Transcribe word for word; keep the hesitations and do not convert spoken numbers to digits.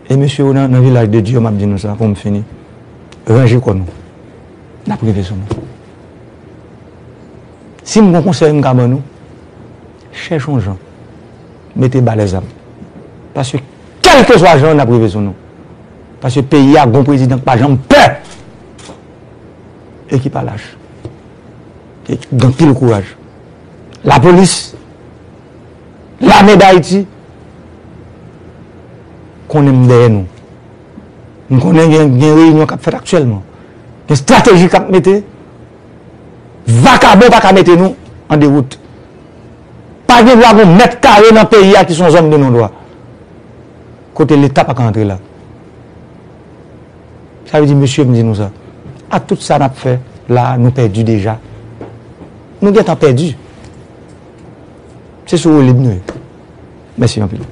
E mesye yo nan, nan vilaj de Dye, m ap di nou sa pou m fini. Ranje kò nou. N ap rive sou nou. Si m gon konsèy m ka ban nou, chèche yon jan. Mete ba lèzam. Paske kèlkeswa jan, n ap rive sou nou. Paske peyi a gon prezidan k pa janm pè. E ki pa lach. E ki gen anpil kouraj. Lapolis, Lame Dayiti, konnen m dèyè nou. M konnen gen, gen reyinyon k ap fèt aktyèlman. Gen estrateji k ap mete. Vakabon pa ka mete nou an dewout. Pa gen dwa gon mèt kare nan peyi a ki se yon zòn de non dwa. Kote Leta pa ka antre la. Sa vle di, mesye, m di nou sa. Ak tout sa n ap fè la, nou pèdi deja. Nou gentan pèdi. Se sou woulib nou ye. Mèsi anpil.